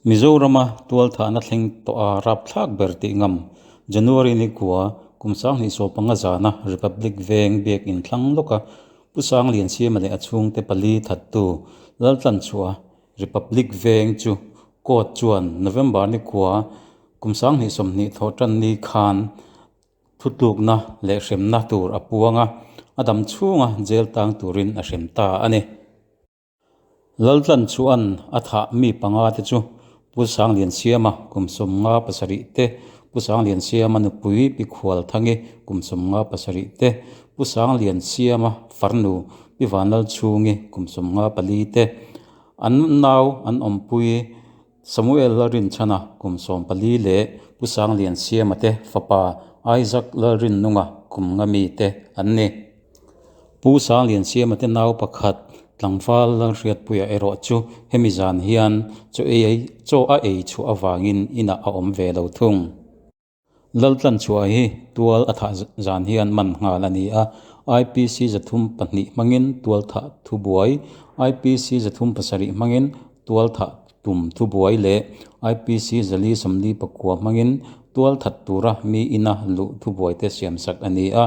Mizorama tualthahna thleng tawha rapthlak ber tih ngam January ni kua kum 2015 zana Republic Veng biakin thlang lawka Pu Sangliansiama leh a chhungte pali thattu Laltlanchhuah Republic Veng chu court chuan November ni kua kum 2020 thawhtan ni khan Thutlukna leh hremna tur a puang a, a dam chhunga jail tang turin a hrem ta a ni. Laltlan chuan a thah mi panga te chu Pu Sangliansiama kum 57 te, Pu Sangliansiama nupui Pi Khualthangi kum 57 te, Pu Sangliansiama farnu Pi Vanlalchhungi kum 54 te, an nau an awmpui Samuel Lalrinchhana kum 14 leh Pu Sangliansiama te fapa Isaac Lalrinnunga kum nga mi te an ni. Pu Sangliansiama te nau pakhat tlangval Lalhriatpuia erawh chu hemi zan hian chaw ei chaw a ei chhuah avangin inah a awm ve lo thung. Laltlanchhuah hi tual a thah zan hian man nghal a ni a, IPC 302 hmangin tual thah thubuai, IPC 307 hmangin tual thah tum thubuai leh IPC 449 hmangin tual that tura mi ina luh thubuai te siamsak a ni a.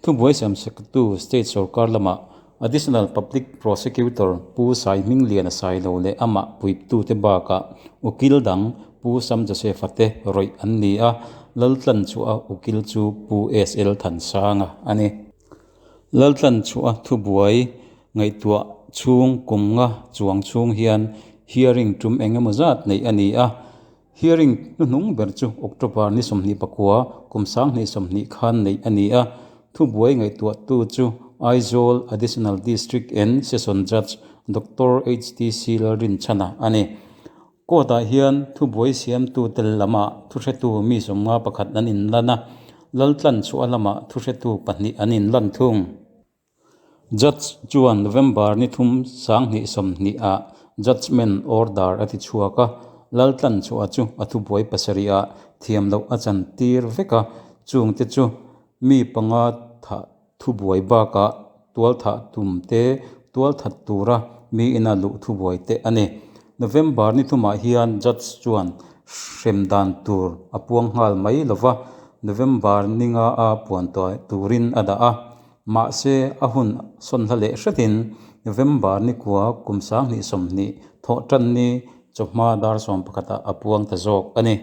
Thubuai siamsaktu state sorkar lamah Additional Public Prosecutor Pu Saihmingliana Sailo leh amah puiptute bakah ukil dang Pu Sam Joseph-a te rawih an ni a, Laltlanchhuah ukil chu Pu SL Thansanga a ni. Laltlanchhuah thubuai ngaihtuah chhung kum nga chuang chhung hian hearing tum eng emaw zat neih a ni a, Hearing hnuhnung ber chu October ni 29 kum 2020 khan neih a ni a, thubuai ngaihtuahtu chu Aizawl Additional District and Session Judge Doctor HTC Lalrinchhana a ni. Court-ah hian thubuai siamtu tel lamah thuhretu mi 51 an inlan a, Laltlanchhuah lamah thuhretu pahnih an inlan thung. Judge chuan November ni thum 2020 ah judgement order a ti chhuak a, Laltlanchhuah chu a thubuai pasarih ah thiam loh a chan tir vek a, chungte chu mi panga thah thubuai bakah tual thah tum te, tual that tura mi ina luh thubuai te a ni. November ni thumah hian judge chuan hrem dan tur a puang nghal mai lova, November ni nga a puan turin a dah a. Mahse, a hun sawn hla leh hretin November ni kua kum 2020 thawh tan ni chawhma dar 11 ah a puang ta zawk a ni.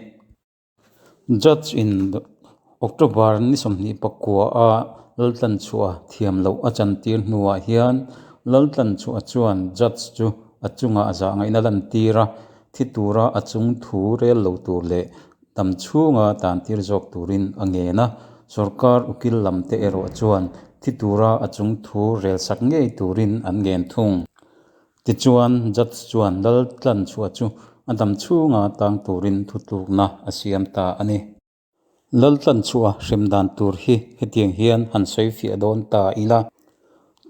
Judge in October ni 29 a Laltlanchhuah thiam loh a chantir hnuah hian Laltlanchhuah chuan judge chu a chungah zah ngaihna lantir a, thi tura a chung thu rel lo tur leh Dam chhunga tantir zawk turin a ngen a, sorkar ukil lamte erawh chuan thi tura a chung thu rel sak ngei turin an ngen thung. Tichuan, judge chuan Laltlanchhuah chu a dam chhunga tang turin thutlukna a siam ta a ni. Laltlanchhuah hrem dan tur hi hetiang hian han sawi fiah dawn ta ila.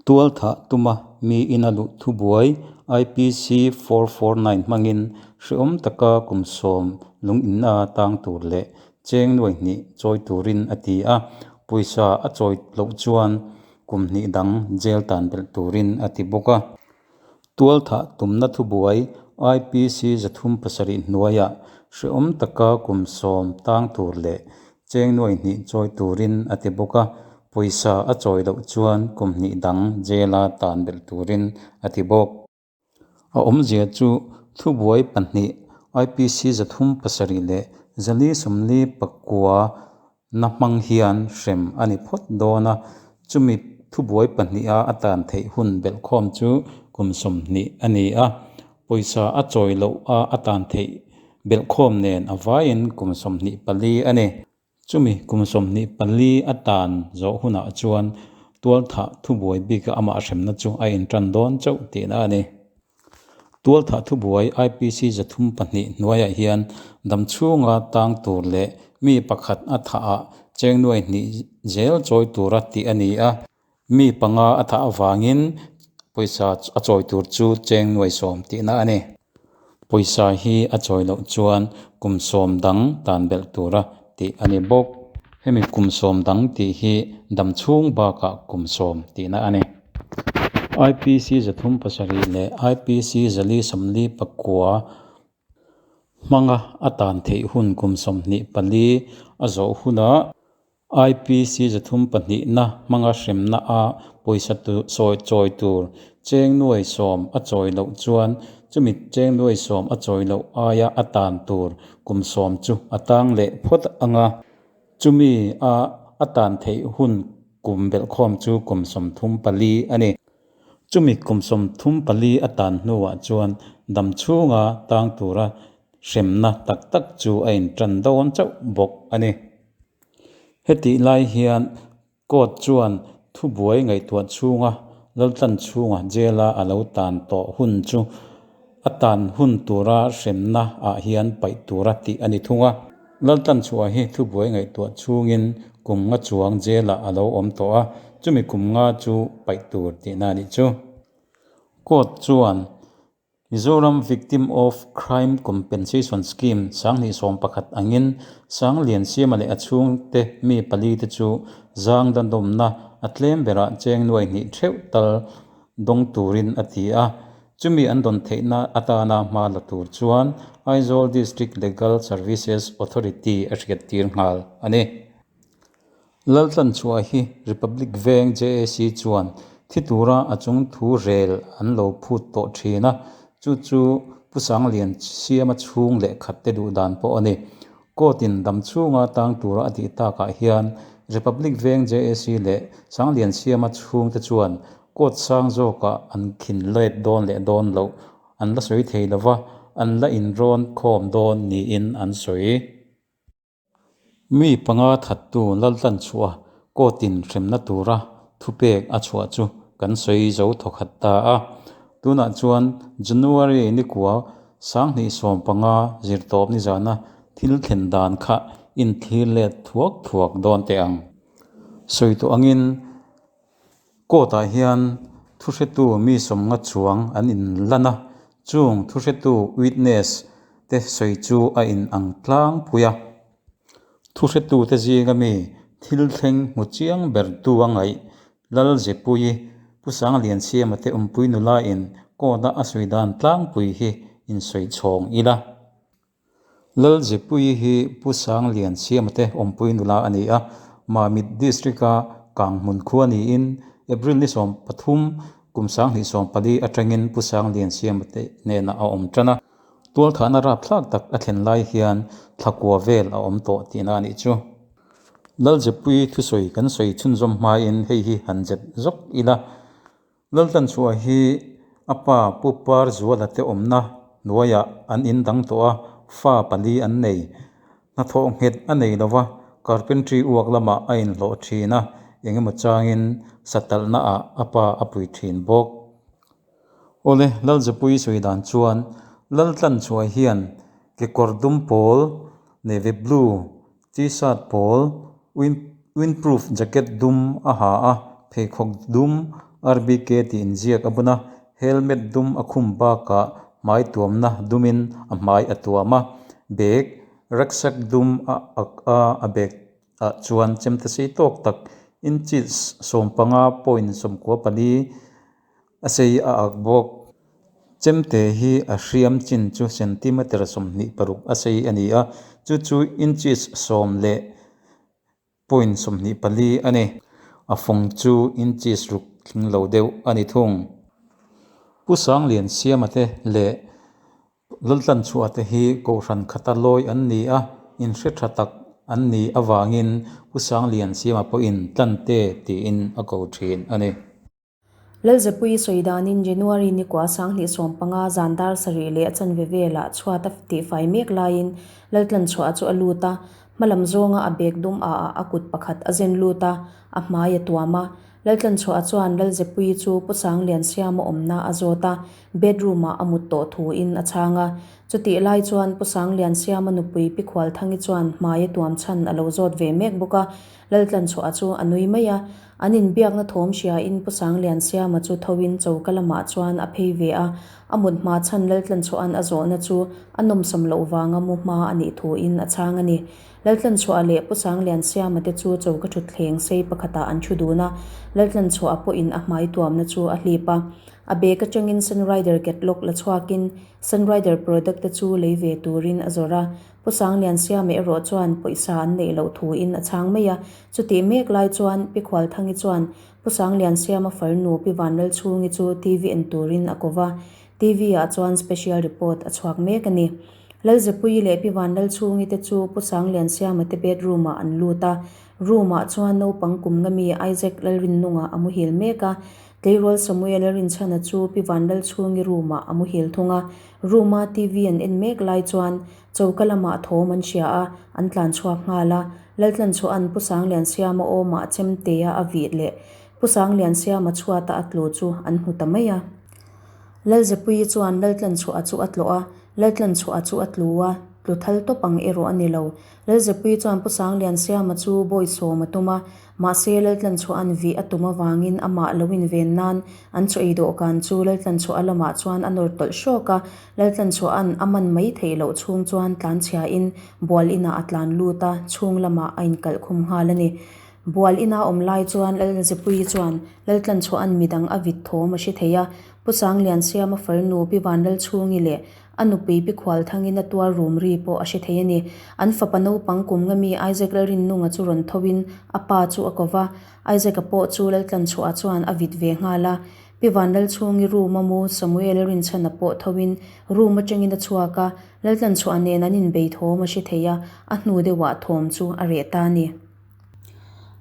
Tual thah tuma mi ina luh thubuai IPC 449 hmangin hrehawm taka kum 10 lung inna tang tur leh cheng nuai hnih chawi turin a ti a, pawisa a chawi loh chuan kum hnih dang jail tan belh turin a ti bawk a. Tual thah tumna thubuai IPC 307 hnuaiah hrehawm taka kum 10 tang tur leh cheng nuai hnih chawi turin a ti bawk a, pawisa a chawi loh chuan kum hnih dang jail-a tan belh turin a ti bawk. A awmzia chu thubuai pahnih IPC 307 leh 449 na hmang hian hrem a ni phawt dawn a, chumi thubuai pahniha a tan theih hun belhkhawm chu kum 20 a ni a, pawisa a chawi loh a a tan theih belhkhawm nen a vaiin kum 24 a ni. Chumi kum 24 a tan zawh hunah chuan tual thah thubuai bika amah hremna chu a intan dawn chauh tihna a ni. Tual thah thubuai IPC 302 hnuaiah hian dam chhunga tang tur leh mi pakhat a thah ah cheng nuai hnih zel chawi tura tih a ni a, mi panga a thah avangin pawisa a chawi tur chu cheng nuai 10 tihna a ni. Pawisa hi a chawi loh chuan kum 10 dang tan belh tura tih a ni bawk. Hemi kum 10 dang tih hi dam chhung bakah kum 10 tihna a ni. IPC 307 leh IPC 449. hmanga a tan theih hun kum 24 a zawh hunah IPC 302 na hmanga hremna a pawisa sawi chawi tur cheng nuai sawm a chawi loh chuan chumi cheng nuai sawm a chawi loh aia a tan tur kum sawm chu a tang leh phawt anga chumi a a tan theih hun kum belhkhawm chu kum 34 a ni. Chumi kum 34 a tan hnuah chuan dam chhunga tang tura hremna tak tak chu a intan dawn chauh bawk a ni. Hetih lai hian court chuan thubuai ngaihtuah chhunga Laltlan chhunga jail-a a lo tan tawh hun chu a tan hun tura hremna ah hian paih tura tih a ni thung a. Laltlan chhuah hi thubuai ngaihtuah chhungin kum nga chuang jail-ah a lo awm tawh a, chumi kum nga chu paih tur tihna a nih chu. Court chuan Mizoram Victim of Crime Compensation Scheme 2011 angin Sangliansiama leh a chhungte mi pali te chu zang dandawmna a tlem berah cheng nuai hnih theuh tal dawng turin a ti a. Chumi an dawn theihna atana hma la tur chuan Aizawl District Legal Services Authority a hriattir nghal a ni. Laltlan chhuah hi Republic Veng JAC chuan thi tura a chung thu rel an lo phut tawh thin a, chu chu Pu Sangliansiama chhung leh khat te duh dan pawh a ni. Court-in dam chhunga tang tura a tih takah hian Republic Veng JAC leh Sangliansiama chhungte chuan court sang zawkah an khin let dawn leh dawn loh an la sawi thei lova, an la inrawn khawm dawn niin an sawi. Mi panga thattu Laltlan chhuah court-in hremna tura thupek a chhuah chu kan sawi zo thawkhat ta a. Tunah chuan January ni kua 2015 zirtawp nizana thil thlen dan kha inthlir let thuak thuak dawn teh ang. Sawi tawh angin Court-ah hian thuhretu mi sawmnga chuang an inlan a, chung thuhretu, witness, te sawi chu a inang tlangpui a. Thuhretute zinga mi thil thleng hmu chiang ber tu a ngaih Lalzepui, Pu Sangliansiama te awmpui nulain court-a a sawi dan tlangpui hi insawi chhawng ila. Lalzepui hi Pu Sangliansiama te awmpui nula a ni a, Mamit District-a Kanghmun khua niin April ni 13 kum 2014 atangin Pu Sangliansiama te hnenah a awm tan a. Tualthahna rapthlak tak a thlen lai hian thlakua vel a awm tawh tihna a nih chu. Lalzepui thusawi kan sawi chhunzawm hmain hei hi han zet zawk ila. Laltlan chhuah hi a pa Pu Parzuala te awmna hnuaiah an in dang tawh a, fa pali an nei. Hnathawh nghet a nei lo va, carpentry uak lamah a inhlawh thin a, engemaw changin satalhna ah a pa a pui thin bawk. Awle, Lalzepui sawi dan chuan Laltlan chhuah hian kekawr dum pawl, navy blue, T-shirt pawl, windproof jacket dum a ha a, pheikhawk dum RBK tih inziak a bun a, helmet dum a khum bakah hmai tuamna dumin a hmai a tuam a, bag rucksack dum a ak a, a bag ah chuan chemte sei tawk tak inches 15.94 A sei a ak bawk. Chemte hi a hriam chin chu centimeter 26 a sei a ni a, chu chu inches sawm leh point 24 a ni. A fawng chu inches ruk tling lo deuh a ni thung. Pu Sangliansiama te leh Laltlan chhuah te hi Kohhran khata lawi an ni a, inhre tha tak an nih avangin Pu Sangliansiama pawhin Tlante tiin a ko thin a ni. Lalzepui sawi danin January ni kua 2015 zan dar sarih leh a chanve velah chhuat a tihfai mek laiin Laltlan chhuah chu a lut a, hmalam zawnga a bag dum ah ah a kut pakhat a zen lut a, a hmai a tuam a. Laltlan chhuah chuan Lalzepui chu Pu Sangliansiama awmna a zawt a, bedroom ah a mut tawh thuin a chhang a. Chutih lai chuan Pu Sangliansiama nupui Pi Khualthangi chuan hmai a tuam chhan a lo zawt ve mek bawk a, Laltlan chhuah chu a nui mai a. An inbiakna thawm hriain Pu Sangliansiama chu thoin choka lamah chuan a phei ve a, a mut hma chhan Laltlanchhuahan a zawhna chu a nawmsam loh vanga mu hma a nih thuin a chhang a ni. Laltlanchhuaha leh Pu Sangliansiama te chu choka thutthleng sei pakhatah an thu dun a, Laltlanchhuaha pawhin a hmai tuamna chu a hlip a. A bag atangin Sunrider catalog la chhuakin Sunrider product te chu lei ve turin a zawrh a. Pu Sangliansiama erawh chuan pawisa an neih loh thuin a chhang mai a. Chutih mek lai chuan Pi Khualthangi chuan Pu Sangliansiama farnu Pi Vanlalchhungi chu TV en turin a ko va. TV ah chuan special report a chhuak mek a ni. Lalzepuii leh Pi Vanlalchhungi te chu Pu Sangliansiama te bedroom ah an lut a. Room ah chuan naupang kum nga mi Isaac Lalrinnunga a muhil mek a. Tleirawl Samuel Rinchhana chu Pi Vanlalchhungi room ah a muhil thung a. Room a TV an en mek lai chuan choka lamah thawm an hria a, an tlan chhuak nghal a. Laltlanchhuahan Pu Sangliansiama awmah chemtea a vih leh Pu Sangliansiama chhuata a tlu chu an hmu ta mai a. Lalzepuii chuan Laltlanchhuaha chu a tlawh a, Laltlanchhuaha chu a tlu a, tlu thal tawp ang erawh a ni lo. Lalzepuii chuan Pu Sangliansiama chu bawi sawm a tum a, mahse Laltlanchhuahan vih a tum avangin amah lo inven nan an chaw ei dawhkan chu Laltlanchhuaha lamah chuan a nawr tawlh hrawk a, Laltlanchhuahan a man mai theih loh chhung chuan tlanchhiain bual inah a tlan lut a, chhung lamah a inkalh khum nghal a ni. Bual ina awm lai chuan Lalzepuii chuan Laltlanchhuahan midang a vit thawm a hre thei a, Pu Sangliansiama farnu Pi Vanlalchhungi leh a nupui Pi Khualthangin a tuar rum ri pawh a hre thei a ni. An fapa naupang kum nga mi Isaac Lalrinnunga chu rawn thoin a pa chu a ko va, Isaac-a pawh chu Laltlanchhuaha chuan a vit ve nghal a. Pi Vanlalchhungi room a mu Samuel Rinchhana pawh thoin room atangin a chhuak a, Laltlanchhuaha nen an inbei thawm a hre thei a, a hnu deuhah thawm chu a reh ta a ni.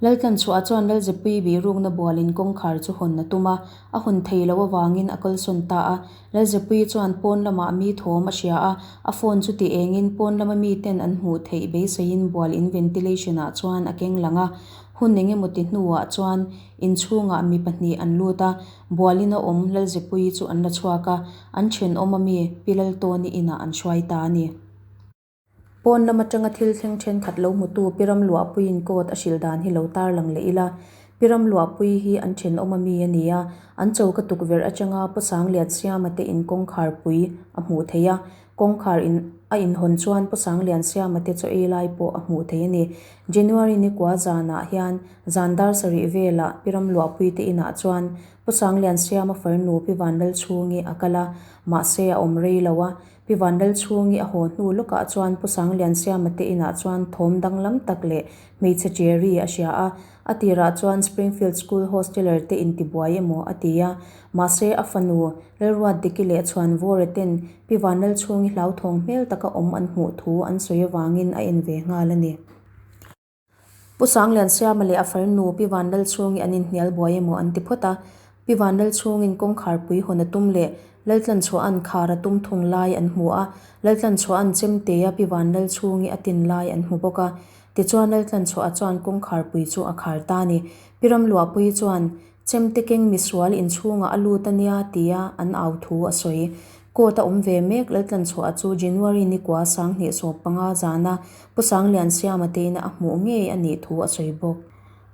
Laltlanchhuah chuan Lalzepui bihrukna bualin kawngkhar chu hawn a tum a, a hawn thei loh avangin a kalsawn ta a. Lalzepui chuan pawn lamah mi thawm a hria a, a phone chu ti engin pawn lama miten an hmuh theih beiseiin bual in ventilation ah chuan a keng lang a. Hun eng emaw ti hnuah chuan inchhungah mi pahnih an lut a, bualin a awm Lalzepui chu an la chhuak a, an thenawm ami Pi Laltawni inah an hruai ta a ni. Pawn lam atanga thil thleng thenkhat lo hmutu Pi Ramluahpuiin court a hrilh dan hi lo tarlang leh ila. Pi Ramluahpui hi an thenawm ami a ni a, an choka tukverh atanga Pu Sangliansiama te in kawngkhar pui a hmuh theih a, kawngkhar in a inhawn chuan Pu Sangliansiama te chaw ei lai pawh a hmuh theih a ni. January ni kua zanah hian zan dar sarih velah Pi Ramluahpui te inah chuan Pu Sangliansiama farnu Pi Vanlalchhungi a kal a, mahse a awm rei lo a, Pi Vanlalchhungi a haw hnu lawkah chuan Pu Sangliansiama te inah chuan thawm danglam tak leh hmeichhe cherry a hria a, a tirah chuan Springfield School hosteler te intibuai emaw a ti a, mahse a fanu Lalruatdiki leh Chhuanvawra ten Pi Vanlalchhungi hlauthawng hmel taka awm an hmuh thu an sawi avangin a en ve nghal a ni. Pu Sangliansiama leh a farnu Pi Vanlalchhungi an inhnial buai emaw an ti phawt a. Pi Vanlalchhungin kawngkhar pui hawn a tum leh Laltlanchhuahan khar a tum thung lai an hmu a, Laltlanchhuahan chemtea Pi Vanlalchhungi a tin lai an hmu bawk a. Tichuan Laltlanchhuaha chuan kawngkhar pui chu a khar ta a ni. Pi Ramluahpuii chuan Chemte keng misual inchhungah a lut a nia tia an au thu a sawi. Court a awm ve mek Laltlanchhuah chu January ni kua 2015 zana Pu Sangliansiama teina a hmuh ngei a nih thu a sawi bawk.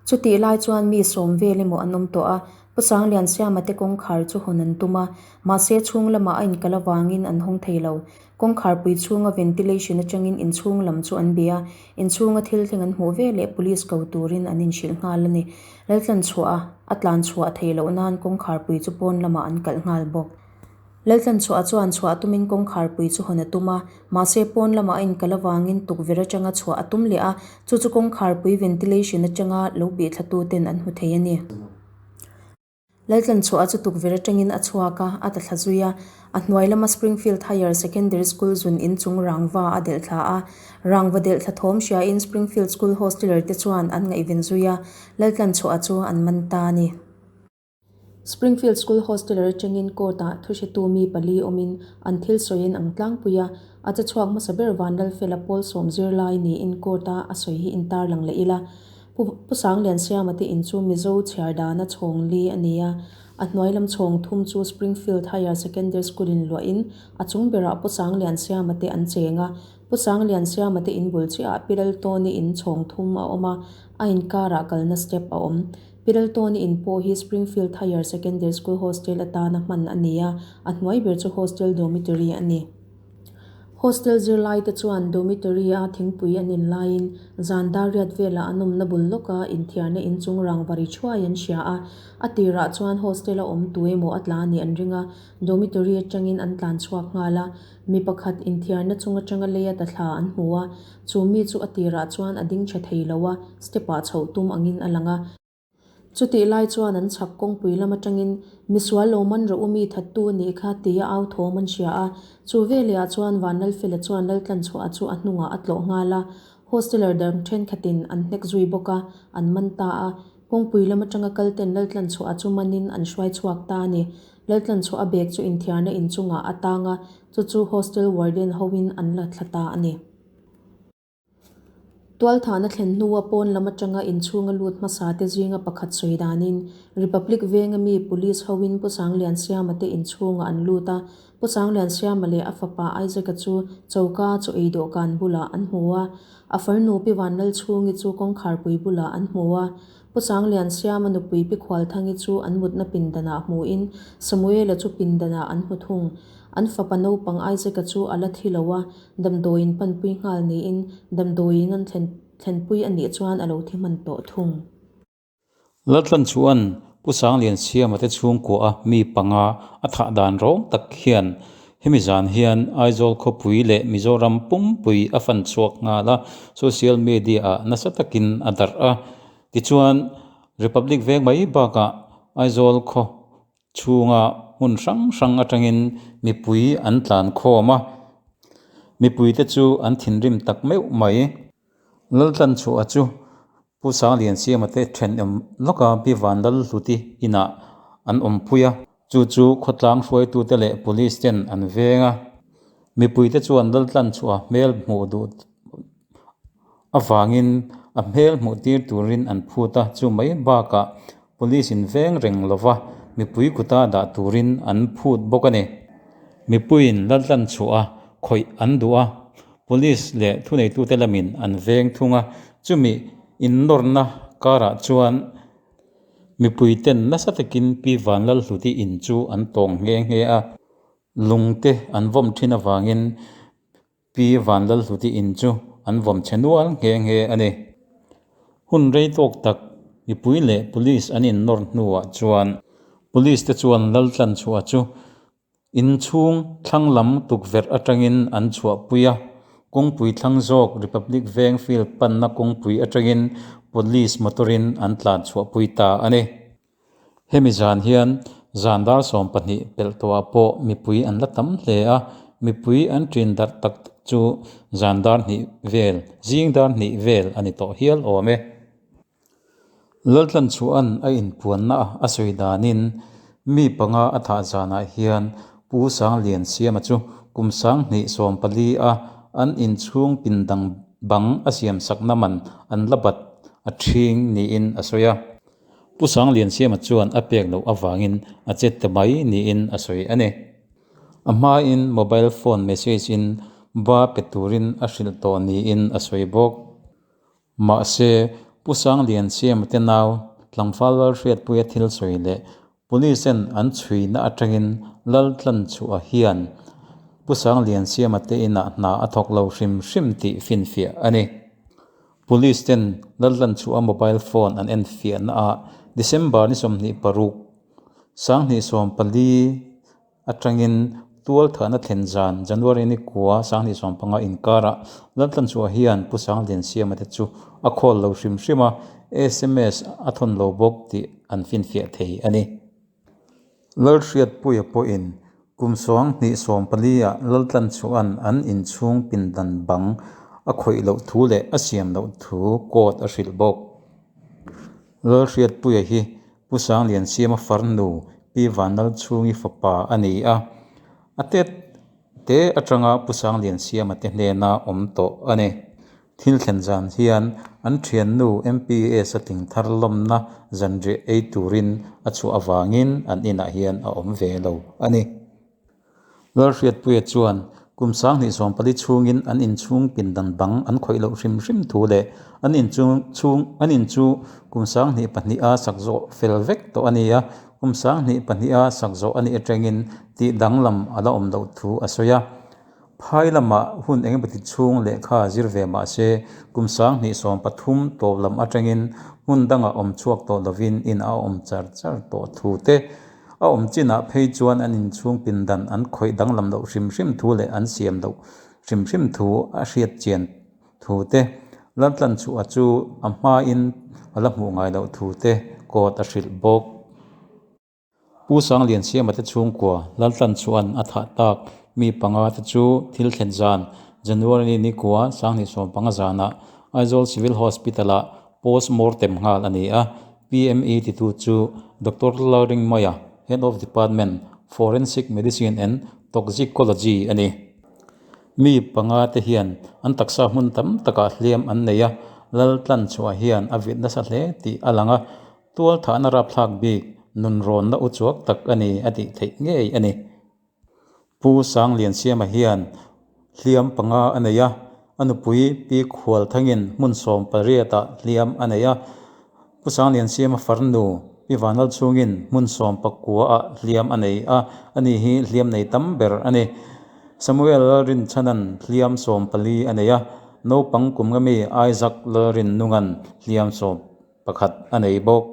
Chutih lai chuan mi sawm vel emaw an awm tawh a, Pu Sangliansiama te kawngkhar chu hawn an tum a, mahse chhung lamah a inkal avangin an hawng thei lo. Kawngkharpui chhunga ventilation atangin inchhung lam chu an bia, inchhunga thil thleng an hmuh veleh police ko turin an inhrilh nghal a ni. Laltlanchhuah a, a tlanchhuah theih loh nan kawngkharpui chu pawn lamah an kalh nghal bawk. Laltlanchhuah chuan chhuah tumin kawngkharpui chu hawn a tum a, mahse pawn lamah a inkalh avangin tukverh atanga chhuah a tum leh a, chu chu kawngkharpui ventilation atanga lo bihthla tuten an hmu thei a ni. Laltlanchhuah chu tukverh atangin a chhuak a, a ta thla zui a. A hnuai lama Springfield Higher Secondary School zun inchung rangva a delh thla a. Rangva delh thla thawm hriain Springfield School hosteler te chuan an ngaihven zui a, Laltlanchhuah chu an man ta a ni. Springfield School hosteler atangin court-ah thuhretu mi pali awmin an thil sawiin ang tlangpui a, a che chhuak hmasa ber Vanlalfela pawl sawm zirlai niin court-a a sawi hi intarlang leh ila. Pu Sangliansiama te in chu Mizo chhiar dana chhawng li a ni a, a hnuai lam chhawng thum chu Springfield Higher Secondary School in luahin a chung berah Pu Sangliansiama te an cheng a. Pu Sangliansiama te in bul chiahah Pi Laltawni in chhawng thum a awm a, a inkarah kalna step a awm. Pi Laltawni in pawh hi Springfield Higher Secondary School hostel atana hman a ni a, a hnuai ber chu hostel dormitory a ni. Hostel zirlaite chuan dormitory-a thingpui an in laiin zan dar riat velah an awmna bul lawka inthiarna inchung rangva ri thuai an hria a. A tirah chuan hostel-a awm tu emaw a tla anih an ring a, dormitory atangin an tlan chhuak nghal a. Mi pakhat inthiarna chung atanga leia ta thla an hmu a, chu mi chu a tirah chuan a ding tha thei lo a, step-ah chhoh tum angin a lang a. Chutih lai chuan an chhak kawngpui lam atangin misual lo man rawh u mi thattu a nih kha tia au thawm an hria a. Chu velehah chuan Vanlalfela chuan Laltlanchhuaha chu a hnungah a tlawh nghal a, hosteler dang thenkhatin an hnek zui bawk a, an man ta a. Kawngpui lam atanga kal ten Laltlanchhuaha chu manin an hruai chhuak ta a ni. Laltlanchhuaha bag chu inthiarna inchungah a tang a, chu chu hostel warden hoin an la thla ta a ni. Tualthahna thlen hnua pawn lam atanga inchhunga lut hmasa te zinga pakhat sawi danin Republic venga mi Police hoin Pu Sangliansiama te inchhungah an lut a, Pu Sangliansiama leh a fapa Isaac-a chu choka chaw ei dawhkan bulah an hmu a, a farnu Pi Vanlalchhungi chu kawngkharpui bulah an hmu a, Pu Sangliansiama nupui Pi Khualthangi chu an mutna pindanah hmuin Samuela chu pindanah an hmu thung. An fapa naupang Isaac-a chu a la thi lo a, Damdawiin panpui nghal niin damdawiin an thlen thlenpui a nih chuan a lo thi hman tawh thung. Laltlan chuan Pu Sangliansiama te chhungkua a mi panga a thah dan rawng tak hian hemi zan hian Aizawl khawpui leh Mizoram pumpui a fan chhuak nghal a, social media ah nasa takin a darh a. Tichuan Republic veng mai bakah Aizawl khaw chhunga hmun hrang hrang atangin mipui an tlan khawm a, mipuite chu an thinrim tak meuh mai. Laltlanchhuah chu Pu Sangliansiama te thenawm lawka Pi Vanlalhluti inah an awmpui a, chu chu khawtlang hruaitute leh police ten an veng a, mipuite chuan Laltlanchhuah hmel hmuh duh avangin a hmel hmuh tir turin an phut a, chu mai bakah police in veng reng lova mipui kuta dah turin an phut bawk a ni. Mipuiin laltlan chhuah a khawih an duh a, police leh thuneitute lamin an veng thung a, chumi innawrna karah chuan mipui ten nasa takin Pi Vanlalhluti in chu an tawng nghe nghe a, lungte an vawm thin avangin Pi Vanlalhluti in chu an vawm chhe nual nghe nghe a ni. Hun rei tawk tak mipui leh Police an innawr hnuah chuan Police te chuan Laltlanchhuah chu inchhung thlang lam tukverh atangin an chhuahpui a, kawngpui thlang zawk Republic Veng Field panna kawngpui atangin Police motor-in an tlanchhuahpui ta a ni. Hemi zan hian zan dar 12 pelh tawhah pawh mipui an la tam hle a, mipui an ṭin darh tak tak chu zan dar hnih vel, zing dar hnih vel a ni tawh hial awm e. Laltlanchhua'n a inpuanna a sawi danin mi panga a thah zanah hian Pu Sangliansiama chu kum 2014 a an inchhung pindang bang a siamsakna man an la bat a ṭhing niin a sawi a. Pu Sangliansiama chuan a pek loh avangin a che ta mai niin a sawi a ni. A hmain mobile phone message in ba pe turin a hrilh tawh niin a sawi bawk. Mahse, Pu Sangliansiama te nau tlangval Lalhriatpuia thil sawi leh Police en an chhuina atangin Laltlanchhuah hian Pu Sangliansiama te inah hna a thawk lo hrim hrim tih finfiah a ni. Police ten Laltlanchhuah mobile phone an enfiahna ah December ni 26, 2014 atangin tualthahna thlen zan January ni 9, 2015 inkarah Laltlanchhuah hian Pu Sangliansiama te chu a khawl lo hrim hrim a, sms a thawn lo bawk tih an finfiah thei a ni. Lalhriatpuia pawhin kum 2014 ah Laltlanchhua'n an inchhung pindan bang a khawih loh thu leh a siam loh thu court a hrilh bawk. Lalhriatpuia hi Pu Sangliansiama farnu Pi Vanlalchhungi fapa a ni a, a tet te atanga Pu Sangliansiama te hnena awm tawh a ni. Thil thlen zan hian an thiannu MPS a tling thar lawmna zanriah ei turin a chhuah avangin an inah hian a awm ve lo a ni. Lalhriatpuia chuan kum 2014 chhungin an inchhung pindan bang an khawih loh hrim hrim thu leh an inchhung an in chu kum 2002 a sak zawh fel vek tawh a ni a, kum 2002 a sak zawh a nih atangin tih danglam a la awm loh thu a sawi a. Phai lamah hun engemawti chhung lehkha zir ve mah se, kum 2013 tawp lam atangin hmun dangah awm chhuak tawh lovin in a awm char char tawh thu te, a awm chinah phei chuan an inchhung pindan an khawih danglam loh hrim hrim thu leh an siam loh hrim hrim thu a hriat chian thu te, Laltlanchhuah chu a hmain a la hmuh ngai loh thu te court a hrilh bawk. Pu Sangliansiama te chhungkua Laltlanchhua'n a thah tak mi panga te chu thil thlen zan January ni kua 2015 zanah Aizawl Civil Hospital-ah post mortem nghal a ni a. PME titu chu Doctor Lalringmawia, Head of Department, Forensic Medicine and Toxicology a ni. Mi panga te hian an taksa hmun tam takah hliam an nei a, Laltlanchhuah hian a vit nasa hle tih a lang a. Tualthahna rapthlak bik nunrawnna uchuak tak a ni a tih theih ngei a ni. Pu Sangliansiama hian hliam panga a nei a, a nupui Pi Khualthangin hmun 18 ah hliam a nei a, Pu Sangliansiama farnu Pi Vanlalchhungin hmun 19 ah hliam a nei a, ani hi hliam nei tam ber a ni. Samuel Lalrinchhanan hliam 14 a nei a, naupang kum nga mi Isaac Lalrinnungan hliam sawm. Pakhat a nei bawk.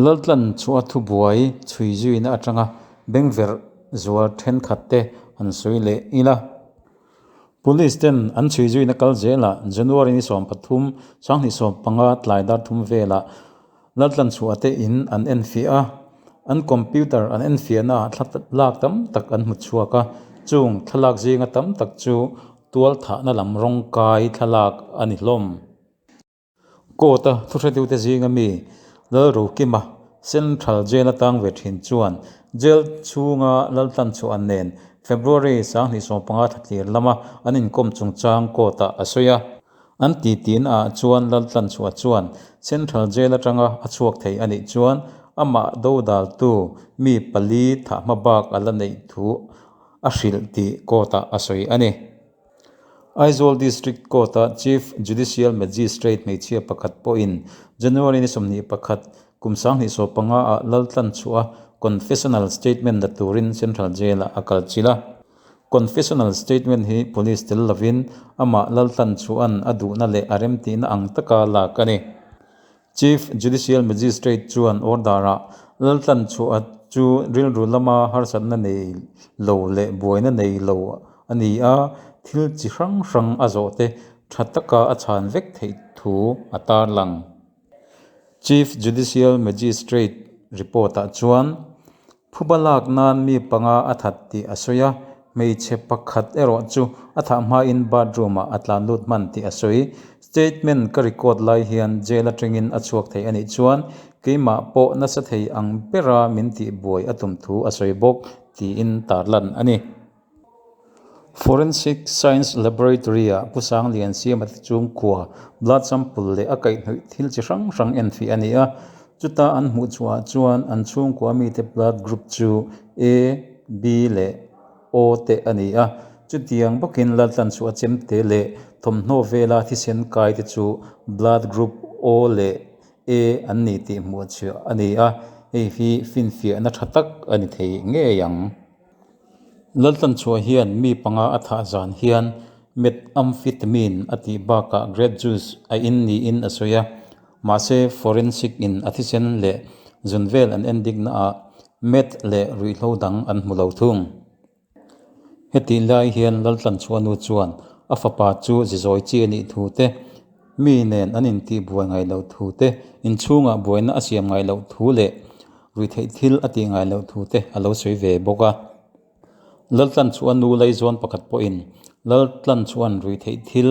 Laltlan chhuah thubuai chhui zuina atanga bengverh zual thenkhat te an sawi leh ila. Police ten an chhui zuina kal zelah January ni 13, 2015 tlai dar thum velah Laltlan chhuah te in an enfiah a, an computer an enfiahna ah thlalak tam tak an hmu chhuak a, chung thlalak zinga tam tak chu tualthahna lam rawngkai thlalak a ni hlawm. Court-a thuhretute zinga mi Lalrokima, Central Jail atang ve thin chuan jail chhunga Laltlanchhuah nen February 2015 thlatlir lama an inkawm chungchang court-ah a sawi a. An titihna ah chuan Laltlanchhuah chuan Central Jail atanga a chhuak thei a nih chuan amah dodaltu mi pali thah hma bak a la neih thu a hrilh tih court-ah a sawi a ni. Aizawl District Court-a Chief Judicial Magistrate hmeichhia pakhat pawhin January ni 21, kum 2015 ah Laltlanchhuah confessional statement la turin Central Jail-ah a kal chilh a. Confessional statement hi police tel lovin amah Laltlanchhua'n a duhna leh a remtihna ang taka lak a ni. Chief Judicial Magistrate chuan order-ah Laltlanchhuah chu rilru lama harsatna nei lo leh buaina nei lo a ni a, thil chi hrang hrang a zawh te tha taka a chhan vek theih thu a tarlang. Chief Judicial Magistrate report-ah chuan Phuba lak nan mi panga a that tih a sawi a, hmeichhe pakhat erawh chu a thah hmain bathroom-ah a tlan lut hman tih a sawi. Statement ka record lai hian jail atangin a chhuak thei a nih chuan keimah pawh nasa thei ang bera min tihbuai a tum thu a sawi bawk tiin tarlan a ni. Forensic Science Laboratory-ah Pu Sangliansiama te chhungkua blood sample leh a kaihhnawih thil chi hrang hrang enfiah a ni a. Chuta an hmuh chhuahah chuan an chhungkua mite blood group chu A, B leh O te a ni a. Chutiang bawkin Laltlanchhuah chemte leh thawmhnaw vela thisen kai te chu blood group O leh A an ni tih hmuh chhuah a ni a. Hei hi finfiahna tha tak a ni thei ngei ang. Laltlanchhuah hian mi panga a thah zan hian methamphetamine a tih bakah grape juice a in niin a sawi a, mahse forensic in a thisen leh zun vel an endik naah meth leh ruihhlo dang an hmu lo thung. Hetih lai hian Laltlanchhuah nu chuan a fapa chu zizawi chi a nih thu te, mi nen an intihbuai ngai loh thu te, inchhungah buaina a siam ngai loh thu leh Ruihtheih thil a tih ngai loh thu te a lo sawi ve bawk a. Laltlanchhuah nu Laizawn pakhat pawhin Laltlanchhua'n ruihtheih thil,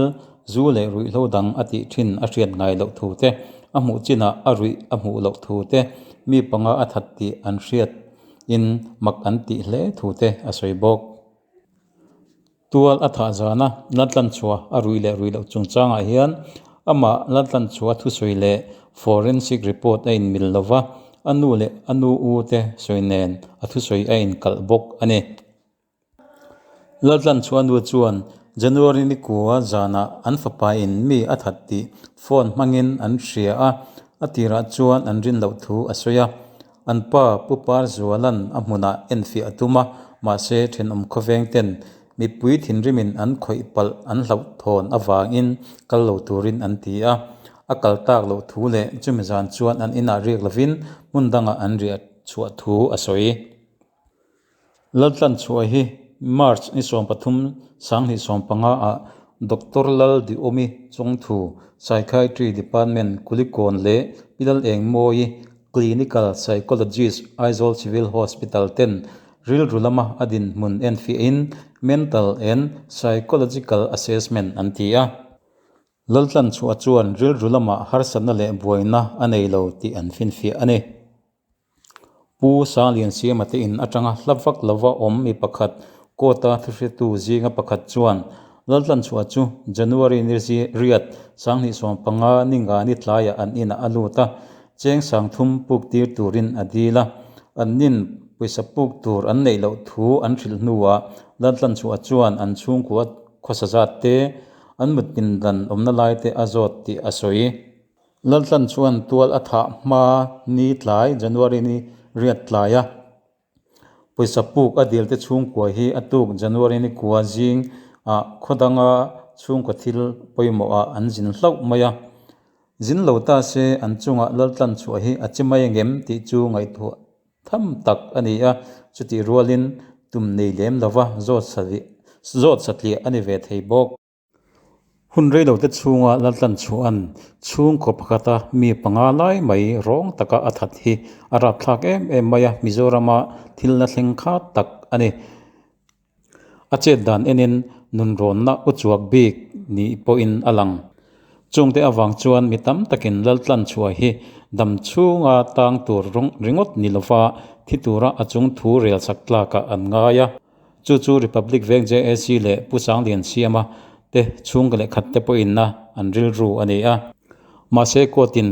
zu leh ruihhlo dang a tih thin a hriat ngai loh thu te, a hmuh chinah a ruih a hmuh loh thu te, mi panga a that tih an hriat in mak an tih hle thu te a sawi bawk. Tual a thah zana Laltlanchhuah a ruih leh ruih loh chungchangah hian amah Laltlanchhuah thusawi leh forensic report a inmil lo va, a nu leh a nu u te sawi nen a thusawi a inkalh bawk a ni. Laltlanchhuah nu chuan January ni kua zanah an fapa in mi a that tih phone hmangin an hria a, a tirah chuan an rin loh thu a sawi a. An pa Pu Parzuala'n a hmunah enfiah a tum a, mahse thenawm khawveng ten mipui thinrimin an khawih palh an hlauhthawn avangin kal lo turin an ti a. A kal tak loh thu leh chumi zan chuan an inah riak lovin hmun dangah an riah chhuah thu a sawi. Laltlanchhuah hi March ni 13 2015 ah Doctor Lalduhawmi Chawngthu, Psychiatry Department, Kulikawn leh Pi Lalengmawii, Clinical Psychologist, Aizawl Civil Hospital ten rilru lama a dinhmun enfiahin Mental and Psychological Assessment an ti a. Laltlanchhuah chuan rilru lamah harsatna leh buaina a nei lo tih an finfiah a ni. Pu Sangliansiama te in atanga hla vak lova awm mi pakhat court-a thuhretu zinga pakhat chuan Laltlanchhuah chu January ni riat 2015 ni nga ni tlaiah an inah a lut a, cheng 3000 puk tir turin a dil a. An nin pawisa puk tur an neih loh thu an hrilh hnuah Laltlanchhuah chuan an chhungkua khawsa zat te, an mut pindan awmna lai te a zawt tih a sawi. Laltlan chuan tual a thah hma ni tlai, January ni riat tlai a pawisa puk a dil te chhungkua hi a tuk January ni kua zing ah khaw danga chhungkaw thil pawimawh ah an zin hlauh mai a. Zin lo ta se an chungah Laltlan chhuah hi a chi mai angem tih chu ngaihtuah tham tak a ni a, chutih rualin tum nei lem lova zawt satliah a ni ve thei bawk. Hun reilote chhunga Laltlanchhua'n chhungkaw pakhata mi panga lai mai rawng taka a that hi a rapthlak em em mai a, Mizorama thil na thleng kha tak a ni. A chet dan enin nunrawnna uchuak bik ni pawhin a lang. Chungte avang chuan mi tam takin Laltlanchhuah hi dam chhunga tang tur ringawt ni lova thi tura a chung thu rel sak tlakah an ngai a. Chu chu Republic Veng JAC leh Pu Sangliansiama te chhungkaw leh khat te pawhin a an rilru a ni a. Mahse court-in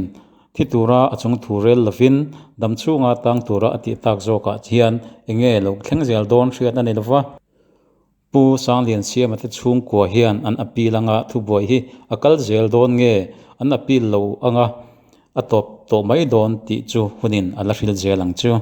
thi tura a chung thu rel lovin dam chhunga tang tura a tih tak zawkah hian enge lo thleng zel dawn hriat a ni lova. Pu Sangliansiama te chhungkua hian an appeal anga thubuai hi a kal zel dawn nge an appeal lo anga a tawp tawh mai dawn tih chu hunin a la hril zel ang chu.